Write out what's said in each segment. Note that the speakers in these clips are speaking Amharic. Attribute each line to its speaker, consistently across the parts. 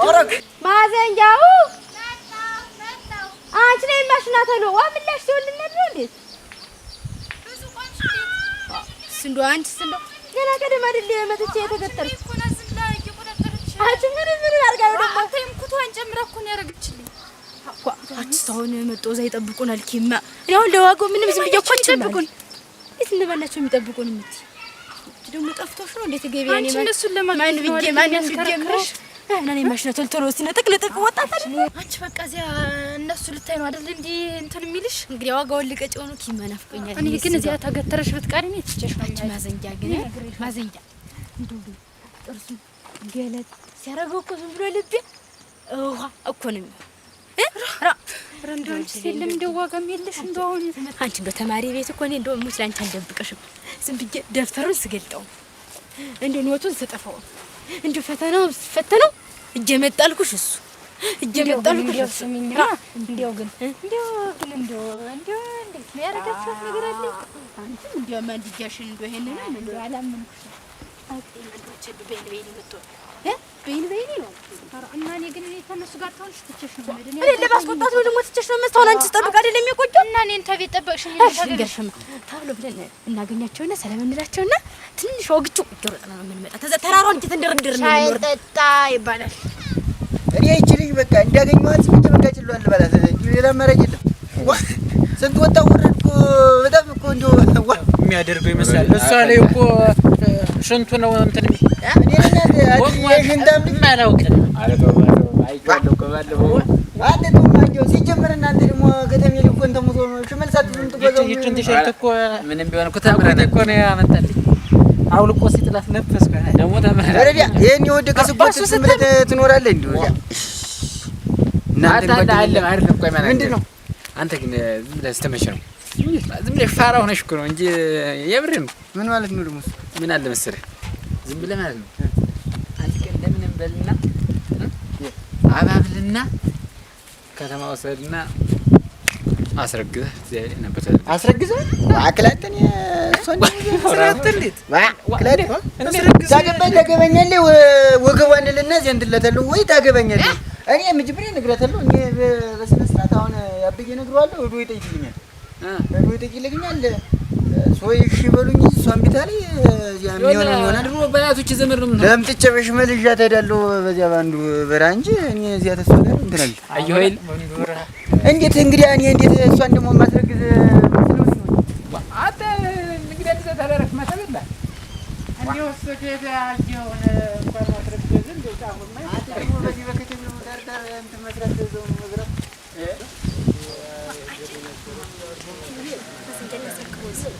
Speaker 1: ኦረክ
Speaker 2: ማዘንጃው አንቺ ነይ ማሽና ተሎ ዋ ምላሽ ሲሆን ልነድ ነው እንዴት ስንዶ አንቺ ስንዶ ገና ቀደም አይደል መጥቼ የተገጠርኩ አንቺ ምን ምን አድርጋ ነው ደግሞ
Speaker 3: አንተም ኩቷን ጨምራ እኮ ነው ያደረገችልኝ።
Speaker 2: አንቺ እስካሁን መጥቶ እዛ ይጠብቁናል። ኪማ እኔ አሁን ለዋጋው ምንም ዝም ብዬ እኮ ይጠብቁን። እንዴት እነማን ናቸው የሚጠብቁን? የምትይ ደግሞ ጠፍቶሽ ነው እንዴት ገበያ
Speaker 3: እኔ እነሱን ለማግኘት
Speaker 2: ማን ብዬ ማን ብጀምርሽ እና እኔ ማሽና ቶሎ ቶሎ ሲነጥቅ ልጥቅ ወጣት አይደል
Speaker 3: አንቺ በቃ እዚያ እነሱ ልታይ ነው አይደል እንዲህ እንትን የሚልሽ
Speaker 2: እንግዲህ ዋጋውን ልቀጭ ሆኖ ኪማ ናፍቆኛል።
Speaker 3: እኔ ግን እዚያ ተገተረሽ ብትቀሪ እኔ ትቼሽ ነው።
Speaker 2: አንቺ ማዘንጃ ግን ማዘንጃ እንደው ጥርሱ ገለጥ ሲያደርገው እኮ ዝም ብሎ ልቤ ውሃ እኮ ነው የሚሆነው።
Speaker 3: ኧረ እንደው አንቺስ የለም እንደው ዋጋም የለሽ እንደው አሁን
Speaker 2: አንቺ እንደው ተማሪ ቤት እኮ እኔ እንደው ሙች ላንቺ አልደብቅሽም። ዝም ብዬ ደብተሩን ስገልጠው እንደው ኖቱን ስጥፈው እንደው ፈተናው ስፈተነው እጄ መጣልኩሽ እሱ እጄ መጣልኩሽ እሱ።
Speaker 3: እንደው ግን እንደው ግን እንደው እንደው እንዴት ነው ያደረጋችኋት ነገር አለ?
Speaker 2: አንቺም እንደው ማንድጃሽን እንደው ይሄንን
Speaker 3: እንደው አላመንኩሽም።
Speaker 2: በይን በይን መጥቶ በይን በይን ነው
Speaker 3: እና እኔ ግን እኔ ከእነሱ ጋር ተሆንሽ ትቼሽ ነው የምሄድ።
Speaker 2: እኔ ለማስቆጣት ነው ደግሞ ትቼሽ ነው የምሄድ። አሁን አንቺ ስጠብቅ አይደለም የቆየው
Speaker 3: እና እኔን ተቤት ጠበቅሽኝ።
Speaker 2: ልንገርሽማ ተብሎ ብለን እናገኛቸውና ሰላም እንላቸውና ትንሽ ወግቹ ቁጭ ሮጥ ነው የምንመጣ። ተዛ ተራራውን እየተንደረደርን ነው
Speaker 3: ሻይ
Speaker 2: የምንወርደው።
Speaker 3: ጠጣ ይባላል።
Speaker 1: እኔ ይህች ልጅ በቃ እንዳገኘኋት ዝም ብዬ በቃ ጭሏል ልበላት እንጂ ሌላ አማራጭ የለም። ዋ ስንት ወጣ ወረድ እኮ በጣም እኮ እንደው ዋ
Speaker 4: የሚያደርገው ይመስላል። እሷ ላይ እኮ ሽንቱ ነው እንትን የሚል
Speaker 1: እኔ ነኝ የሽንታም ልጅ
Speaker 4: አላውቅም።
Speaker 1: አንተ ተውማ እንደው ሲጀመር እናንተ ደግሞ ከተሜ ልኮ እንትን ሙቶ ሽመል ሳትይዙ የምትጓዘው
Speaker 4: ይህችን ቲሸርት እኮ
Speaker 5: ምንም ቢሆን እኮ
Speaker 4: አጎቴ
Speaker 5: ተምረናል
Speaker 4: እኮ ነው ያመጣልኝ። አውልቆ ሲጥላት ነፈስኩ።
Speaker 5: ደግሞ ተምረናል።
Speaker 1: ኧረ ዲያ ይሄን የወደቀ ስጎት ዝም ብለህ ትኖራለህ እንዲሁ ዲያ እናንተ
Speaker 5: አንተ አይደለም አይደለም፣ ቆይ ማለት
Speaker 1: ምንድን ነው?
Speaker 5: አንተ ግን ዝም ብለህ ስትመሽ ነው ዝም ብለህ ፋራ ሆነሽ እኮ ነው እንጂ የምሬን ነው።
Speaker 1: ምን ማለት ነው ደግሞ እሱ?
Speaker 5: ምን አለ መሰለህ ዝም ብለህ ማለት ነው አንድ ቀን እንደምንም በልና አባብልና ከተማ ወሰድና አስረግዘህ እዚያ ነበር
Speaker 1: አስረግዘህ አክላትን እሷን
Speaker 4: ስራት
Speaker 1: ዋ ክላት ታገባኝ ታገባኛለህ ወገቧን እልና እዚያ እንትላታለሁ ወይ ታገባኛለህ። እኔ መጀመሪያ እነግራታለሁ። እኔ በስነ ስርዓት አሁን አብዬ እነግረዋለሁ። ሄዶ ይጠይቅልኛል ሄዶ ይጠይቅልኛል። ሰው እሺ በሉኝ። እሷን ቢታ ላይ እዚያ የሚሆነውን ይሆናል።
Speaker 5: ድሮ በአያቶች ዘመን ነው የምንሆነው።
Speaker 1: ለምጥቼ በሽመል ይዣት እሄዳለሁ በዚያ በአንዱ በረሃ እንጂ እኔ እዚያ ተሷ ጋር እንትን አልልም።
Speaker 5: አየሁ አይደል?
Speaker 1: እንዴት እንግዲህ እኔ እንዴት እሷን ደግሞ የማስረግዝ መስሎኝ ነው።
Speaker 5: አንተ እንግዲህ እንደዚያ ታደረክ ማተበላ
Speaker 4: እንደው እሱ አየውን እንኳን ማስረገዝ እንደው ጫፉማ
Speaker 1: አንተ ደግሞ በዚህ በከተማው ዳር ዳር እንትን መስራት እዛው ነው መዝራት።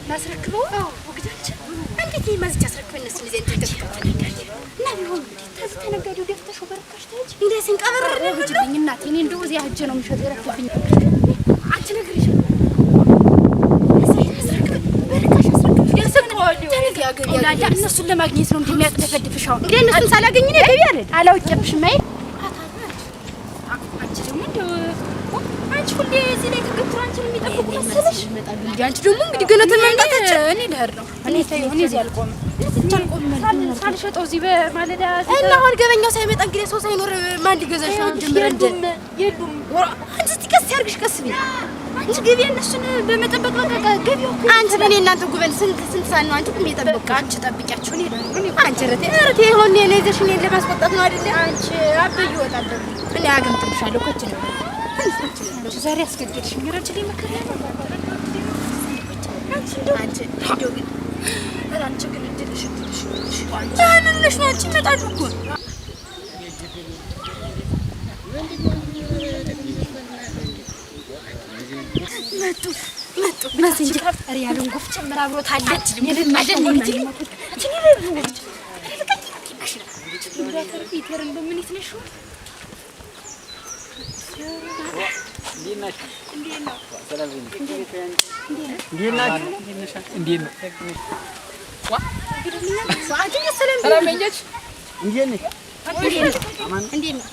Speaker 2: ላስረክበው ወግዳችን እንዴት ይሄ ማዝቻ አስረክበን እነሱን እዚህ እንትን ተከተለ እና ቢሆን እንዴት ታዚ ተነጋዴው ደፍተሽው በርካሽ ታጅ እንዴ ስንቀበረ
Speaker 3: ወግጅልኝ እናቴ። እኔ እንደው እዚያ ሂጅ ነው የምሸጠው ይረክብኝ።
Speaker 2: አንቺ ነግሬሽ
Speaker 3: ቀውላዳ እነሱን ለማግኘት ነው እንዲህ የሚያጥለፈልፍሽ አሁን።
Speaker 2: እንግዲህ እነሱን ሳላገኝ እኔ ገቢ አልሄድም።
Speaker 3: አላውቄብሽም። አይ አንቺ ደግሞ እንደው አንቺ ሁሌ እዚህ ላይ ተገትሮ አንቺን የሚጠብቁ መሰለሽ?
Speaker 2: አንቺ ደግሞ እንግዲህ ገና ተመምጣታችን
Speaker 3: እኔ ልሄድ ነው። እኔ ተይው፣ እኔ እዚህ አልቆምም። ሳልሸጠው እዚህ በማለዳ
Speaker 2: እና አሁን ገበኛው ሳይመጣ እንግዲህ ሰው ሳይኖር ማን ሊገዛሽ ነው? ጀምረ እንደ
Speaker 3: የሉም።
Speaker 2: አንቺ እስቲ ቀስ ያርግሽ፣ ቀስ በይ
Speaker 3: አንቺ ገበያ እነሱን በመጠበቅ በቃ ገበያው እኮ
Speaker 2: አንቺ በእኔ እናንተ ጉበል ስንት ስንት ሰዓት ነው አንቺ ቁም የጠበቅኩ?
Speaker 3: በቃ አንቺ ጠብቂያቸው፣ እኔ እሄዳለሁ። እኔ
Speaker 2: አንቺ ረቴ ረቴ ይሆን እኔ ይዘሽ እኔን ለማስቆጣት ነው አይደለ?
Speaker 3: አንቺ አበይ ይወጣል ደግሞ
Speaker 2: እኔ አገምጥልሻለሁ። ኮች ነው
Speaker 3: አንቺ ዛሬ አስገደድሽኝ። ኧረ አንቺ ላይ መከራ ነው። አንቺ እንደው
Speaker 2: አንቺ እንደው ግን
Speaker 3: ኧረ አንቺ ግን እድልሽ እድልሽ እድልሽ
Speaker 2: አንቺ ምን ሆነሽ ነው? አንቺ ይመጣሉ እኮ መጡ መጡ። ማዘንጃ ኧረ ያለውን ጎፍ ጨምር አብሮት አለ።
Speaker 1: እንዴት ናችሁ?
Speaker 5: እንዴት ነው?
Speaker 2: ሰላም
Speaker 5: ሰላም ነኝ።
Speaker 1: እንዴት ነሽ?
Speaker 2: እንዴት ነው?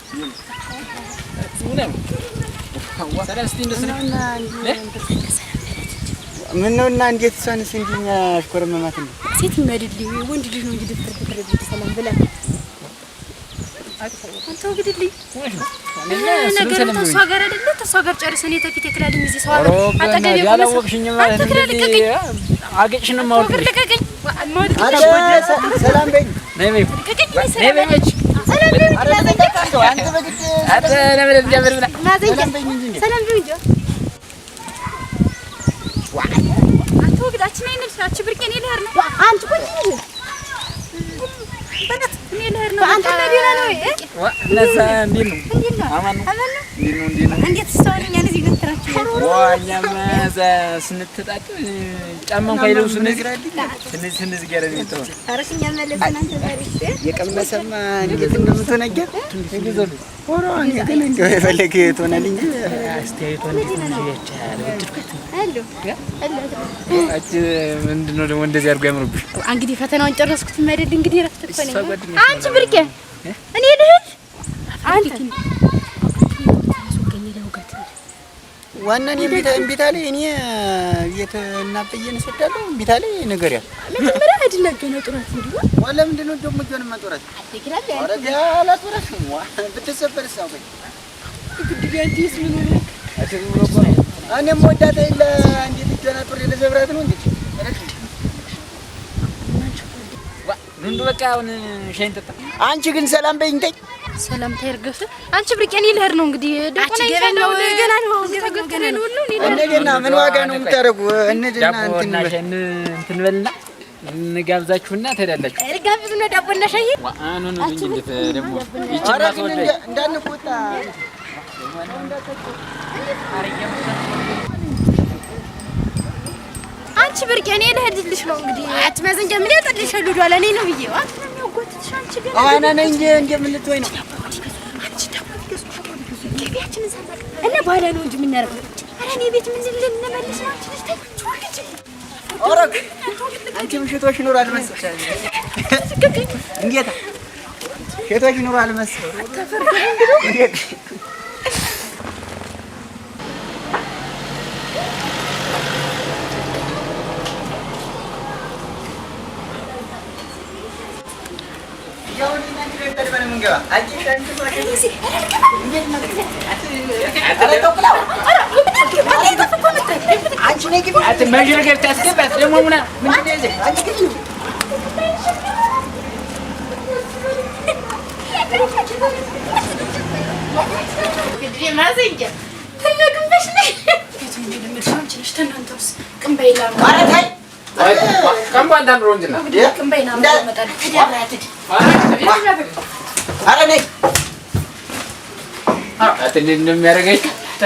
Speaker 5: ሰላም እስቲ እንደሱ ነው።
Speaker 1: ምን ነው እና እንዴት እሷንስ እንዲህ እኛ አሽኮረመማት እንዴ?
Speaker 2: ሴት አይደል ወንድ ልጅ ነው እንጂ ድፍር ድፍር ብዬ ሰላም ብላ
Speaker 3: አንተ ወግድልኝ ነገሩ ተሷ ጋር አይደለ ተሷ ጋር ጨርሰን የተፊት የክላልኝ እዚህ ሰው አጠገቤ
Speaker 5: ያላወቅሽኝ ማለት
Speaker 3: አንተ ክላል ልቀቀኝ
Speaker 5: አገጭሽን ማውልቅ
Speaker 3: ልቀቀኝ
Speaker 1: ሰላም በይኝ
Speaker 5: ነይ በይ
Speaker 3: ነይ
Speaker 5: በይ
Speaker 3: ሰላም በይኝ
Speaker 1: አንተ በግድ
Speaker 5: አንተ ለምን እግዚአብሔር ብላ
Speaker 1: ሰላም በይኝ እንጂ
Speaker 3: ሰላም በይኝ እንጂ አንተ ወግዳችን አይነል አንቺ ብርቄ እኔ ልሄድ ነው
Speaker 2: አንቺ ቆይ እንጂ
Speaker 3: በእናትህ እኔ ልሄድ ነው
Speaker 2: አንተ ለሌላ ነው
Speaker 5: ዋ እነዛ እንዴት ነው አማን ነው እንዴት ነው እንዴት ነው
Speaker 2: እንዴት እስካሁን እኛን እዚህ ገትራችሁ
Speaker 5: ዋ እኛም እዛ ስንተጣጥብ ጫማ እንኳን ይለብሱ እነዚህ እነዚህ ጋር ነው የሚተው
Speaker 2: ኧረ እኛ መለስን አንተ ዛሬ
Speaker 1: የቀመሰማ እንዴት እንደምትሆነጀ ሆሮ እኔ ግን እንደው የፈለገ ትሆናል እንጂ
Speaker 5: አስተያየቷ እንዴት ነው ያቻለ ወደድኳት
Speaker 2: አሉ
Speaker 5: አቺ ምንድነው ደግሞ እንደዚህ አድርጎ ያምርብሽ
Speaker 2: እንግዲህ ፈተናውን ጨረስኩት አይደል እንግዲህ እረፍት እኮ ነኝ አንቺ ብርቄ እኔ ልሂድ አንተ
Speaker 1: ዋና እኔ እምቢታ ላይ እኔ ቤት እናበየን እሰዳለሁ። እምቢታ ላይ ነገር ያል
Speaker 2: መጀመሪያ ሂድና እጇን አውጡራት እንዲሁ
Speaker 1: ዋ ለምንድን ነው ደግሞ እጇን የማጦራት? ኧረ አላጦራትም። ዋ ብትሰበርስ አውቀኝ እኔም ወዳት የለ እንዴት እጇን አጡሬ ልሰብራት ነው እንዴ?
Speaker 5: ምን በቃ አሁን ሻይ እንጠጣ።
Speaker 1: አንቺ ግን ሰላም በይኝ ተይ።
Speaker 3: ሰላምታ ይርገፍ። አንቺ ብርቄ እኔ ልሄድ ነው እንግዲህ ደቆና ይፈለው ገና ነው አሁን ገና ነው ሁሉ እኔ
Speaker 1: እንሂድና ምን ዋጋ ነው የምታደርጉ? እንሂድና እንትን
Speaker 5: እንትን በልና እንጋብዛችሁና ትሄዳላችሁ።
Speaker 2: ጋብዙ ነው ዳቦና ሻይ
Speaker 5: ዋ አኑ ነው እንጂ እንዴት ደግሞ
Speaker 1: ኧረ ግን እንዳንቆጣ
Speaker 3: አንቺ ብርቄ እኔ ልሄድልሽ ነው እንግዲህ
Speaker 2: አትመዘንጃ ምን ያጠልሻል ወደኋላ እኔ ነው ብዬ
Speaker 3: አንተ ነው የሚያጎትትሽ አንቺ ገና
Speaker 1: አዋና ነኝ እንጂ እንደምን ልትሆኝ ነው?
Speaker 3: አንቺ ዳቦ ቢገዙ ገቢያችን እዛ
Speaker 2: እና በኋላ ነው እንጂ የምናደርገው።
Speaker 3: ኧረ እኔ ቤት ምን ልንመልስ ነው? አንቺ ልጅ ተይ ወግጂ
Speaker 1: ኦሮክ አንቺም ሽቶሽ ኑሯል መሰለሽ። እንዴት ሽቶሽ ኑሯል መሰለሽ። እንዴት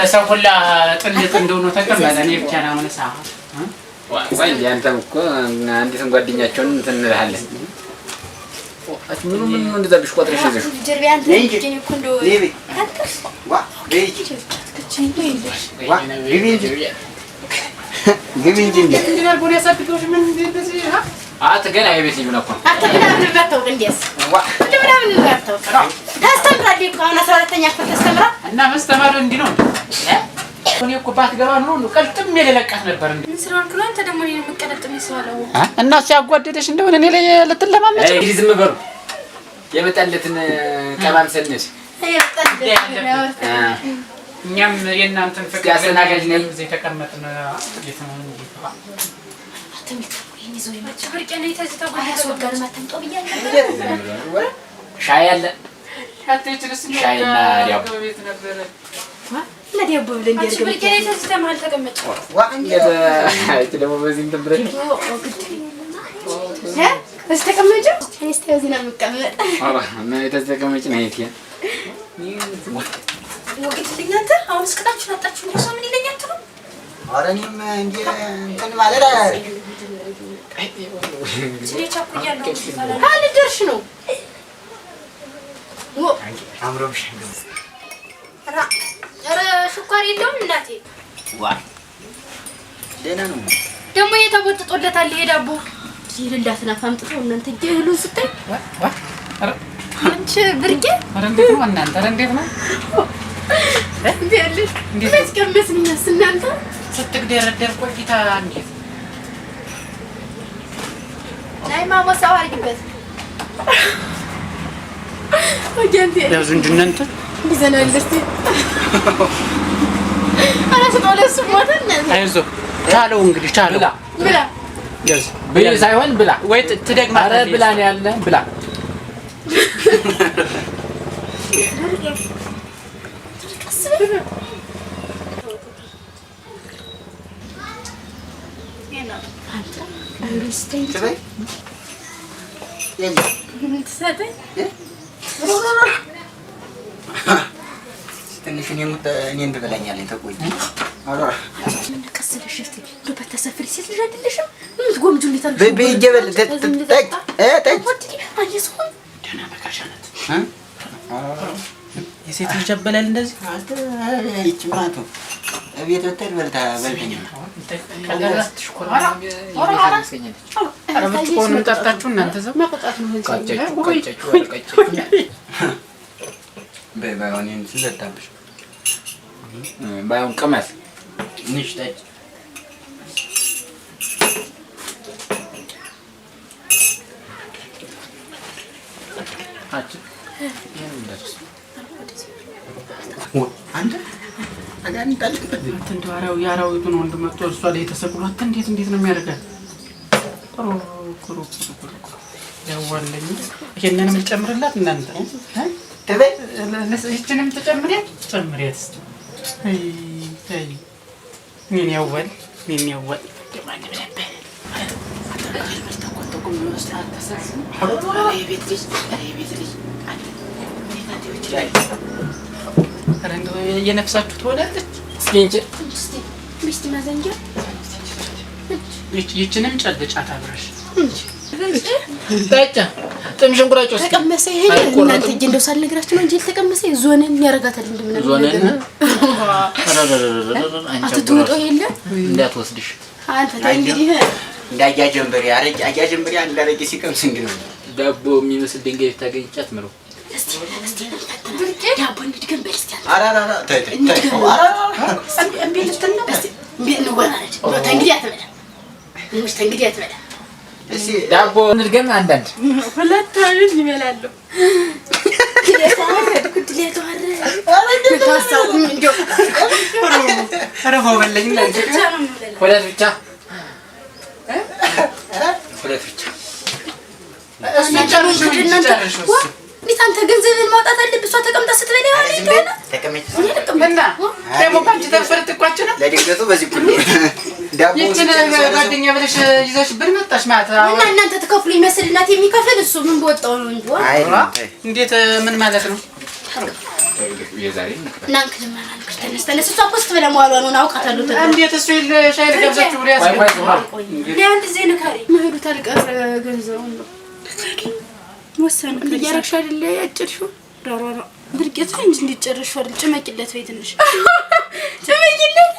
Speaker 4: ሰው ሁላ ጥልጥ እንደሆነ ተቀመጠ። እኔ ብቻ ነው አሁን
Speaker 5: ወይ አንተም እኮ አንዲትን ጓደኛቸውን እንትን እንልሃለን። ምኑ ምኑ እንደዛ ብሽ ቆጥረሽ ይዘሽ
Speaker 1: ግቢ እንጂ
Speaker 5: አት ገና የቤት ልጅ ነው እኮ
Speaker 2: አንተ ምናምን ባታውቅ እንዴስ አንተ ምናምን ባታውቅ ታስተምራለህ እኮ አሁን 12ኛ ክፍል ታስተምራ
Speaker 4: እና መስተማር እንዲህ ነው። እኔ እኮ ባትገባ ኑሮ ነው ቀልጥም የለለቃት ነበር። እንዴ
Speaker 3: ምን ስለሆንክ ነው አንተ ደግሞ እኔን የምትቀለጥም ሰው አለው
Speaker 4: እና ሲያጓደደሽ እንደሆነ እኔ ላይ ልትለማመጭ
Speaker 5: ነው። እንግዲህ ዝም በሉ። የመጣለትን ቀማምሰን እንሂድ።
Speaker 4: እኛም የእናንተን ፍቅር
Speaker 5: አስተናጋጅ ነኝ።
Speaker 4: እዚህ የተቀመጥን የት ነው እንዴ?
Speaker 5: ሻይ አለ ሻይና ዳቦ ደግሞ በዚህ እንትን ብለሽ ተቀመጭ ነው
Speaker 1: ኧረ እኔም እንደ እንትን ማለት
Speaker 2: ልደርሽ ነው።
Speaker 1: አምሮብሻል።
Speaker 3: ኧረ ስኳር የለውም እናቴ።
Speaker 1: ደህና ነው
Speaker 3: ደግሞ የተቦጥጦለታል ይሄ ዳቦ።
Speaker 2: የሌላትን አፍ አምጥተው እናንተ እህሉን ስታይ
Speaker 3: አንቺ ብርቄ፣
Speaker 4: ኧረ እንዴት ነው እናንተ? ኧረ እንዴት ነው
Speaker 2: እንዴት ቀመስን እኛስ እናንተ
Speaker 4: ስትግደረደር ቆይታ እንዴት
Speaker 2: ናይ ማሞሳው አድርጊበት። ወጀንቴ
Speaker 4: ያዙ እንጂ እናንተ
Speaker 2: ይዘናል እስቲ ኧረ ስጠው ለእሱ ሞተ እናንተ
Speaker 4: አይዞህ ቻለው እንግዲህ ቻለው
Speaker 5: ብላ
Speaker 2: ብላ
Speaker 4: ያዝ
Speaker 5: ብይ ሳይሆን ብላ
Speaker 4: ወይ ትደግማታለህ
Speaker 5: ኧረ ብላ ነው ያለ ብላ
Speaker 1: ትበይ የለም
Speaker 2: ትሰጠኝ
Speaker 1: ትንሽ እኔን ትበላኛለች። ተቆይ
Speaker 2: ምን ቀስ ብለሽ እስቲ እንደው በተሰፍሪ ሴት ልጅ አይደለሽም? ምን ትጎምጁ እንዴት አድርገሽ
Speaker 1: በይ እየበል ጠጭ ጠጭ
Speaker 2: አየስኩም
Speaker 4: ደህና መካሻ ናት። የሴት ልጅ አበላል እንደዚህ
Speaker 1: ይችማ ተው እቤት ብትሄድ በልታ በልተኛ
Speaker 4: ብርጭቆውንም ጠጣችሁ እናንተ እዛው
Speaker 3: መቆጣት ነው
Speaker 5: ቀጨችሁ ቀጨችሁ ኧረ ቀጨችሁ
Speaker 1: በይ ባይሆን ይሄን ስለጣብሽ
Speaker 5: ባይሆን ቅመስ
Speaker 1: ትንሽ ጠጭ
Speaker 5: አንቺ ይሄን እንዳትወስድ
Speaker 1: አንተ አጋንንት አለበት
Speaker 4: አንተ እንደው አራዊ የአራዊቱን ወንድ መጥቶ እሷ ላይ ተሰቅሎ አንተ እንዴት እንዴት ነው የሚያደርጋት? ጥሩ ጥሩ ጥሩ ጥሩ ያዋለኝ ይሄንንም ልጨምርላት እናንተ
Speaker 1: ትበይ
Speaker 4: ይችንም ትጨምሪያት ጨምሪያት እስኪ አይ አይ እኔን ያዋል እኔን ያዋል ኧረ እንደው የነፍሳችሁ ትሆናለች።
Speaker 5: እስኪ እንጂ
Speaker 2: እስቲ ሚስት ማዘንጊያ
Speaker 4: ይችንም ጨልጫት አብረሽ
Speaker 5: ጠጭ ጥምሽን ቁረጪው እስኪ
Speaker 2: ተቀመሰ ይሄ እናንተ እጅ እንደው ሳልነግራችሁ ነው እንጂ ያልተቀመሰ ዞንን ያረጋታል እንደምን
Speaker 5: ዞንን
Speaker 2: አትትውጦ የለ
Speaker 5: እንዳትወስድሽ
Speaker 2: አንተ ተይ እንግዲህ
Speaker 1: እንደ አያ ጀንበሬ አረቄ አያ ጀንበሬ አንድ አረቄ ሲቀምስ እንዲህ ነው።
Speaker 5: ዳቦ የሚመስል ድንጋይ ብታገኝቻት ምረው
Speaker 2: እስቲ እስቲ ዳቦ እንድገም በል እስቲ አንተ
Speaker 1: ኧረ ኧረ ኧረ ተይ ተይ ተይ ኧረ ኧረ
Speaker 4: እምቢ ልትል ነው።
Speaker 2: እስቲ እምቢ እንወራረድ እንደው ተእንግዲህ አትበላ ሙሽ ተእንግዲህ አትበላ
Speaker 1: እስኪ
Speaker 5: ዳቦ እንድገም አንዳንድ
Speaker 3: ሁለት አይን ይበላሉ።
Speaker 4: ኧረ ሆ በለኝ እናንተ
Speaker 5: ሁለት ብቻ ሁለት ብቻ
Speaker 4: እሱን ጨርሺው እንጂ ጨርሺው እሱን።
Speaker 2: እንዴት አንተ ገንዘብህን ማውጣት አለብህ? እሷ ተቀምጣ ስትበላ የዋለ እንደሆነ
Speaker 1: ተቀመጭ
Speaker 4: እና ደግሞ በአንቺ ተፈርጥቋች ነው
Speaker 1: ለድንገቱ በዚህ ኩሉ ዳቦ
Speaker 4: ይችን ጓደኛ ብለሽ ይዘሽብን መጣሽ ማለት
Speaker 2: እና እናንተ ትከፍሉ ይመስል እናት የሚከፍል እሱ ምን በወጣው ነው እንጂ
Speaker 1: አይ
Speaker 4: እንዴት ምን ማለት ነው?
Speaker 5: የዛሬ
Speaker 2: እናንክልማ እናንክል ተነስ ተነስ። እሷ እኮ ስትበላ መዋሏ ነው አውቃታለሁ። ተነስ
Speaker 4: እንዴት እሱ የለ ሻይ ልጋብዛችሁ ብሎ ያስገባል።
Speaker 3: አንድ ጊዜ ንካሪ መሄዱ ታልቀረ ገንዘቡን ነው ወሰን
Speaker 2: እያረግሽ አይደለ ያጨድሽው?
Speaker 3: ራራራ ድርቄቱ እንጂ እንዲጨርሽው አይደል? ጭመቂለት ወይ ትንሽ
Speaker 2: ጭመቂለት።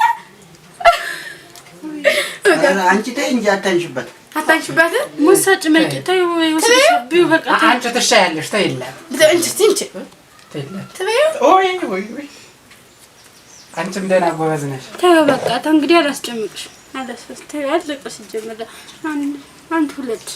Speaker 1: አንቺ ተይ እንጂ አታንሽበት።
Speaker 2: አታንሽባት።
Speaker 3: ሙሳ ጭመቂ ተይው ወይ ወስደሽ ቢዩ በቃ ተይው።
Speaker 4: አንቺ ትሻያለሽ። ተይላት
Speaker 2: እንቺ እንቺ
Speaker 4: ተይላት።
Speaker 2: ትበይው
Speaker 4: ኦይ ኦይ ኦይ አንቺም ደህና ጎበዝ ነሽ።
Speaker 3: ተይው በቃ ተው እንግዲህ አላስጨምቅሽ አላስፈስ ተይው አለቀ ሲጀመር አንድ አንድ ሁለት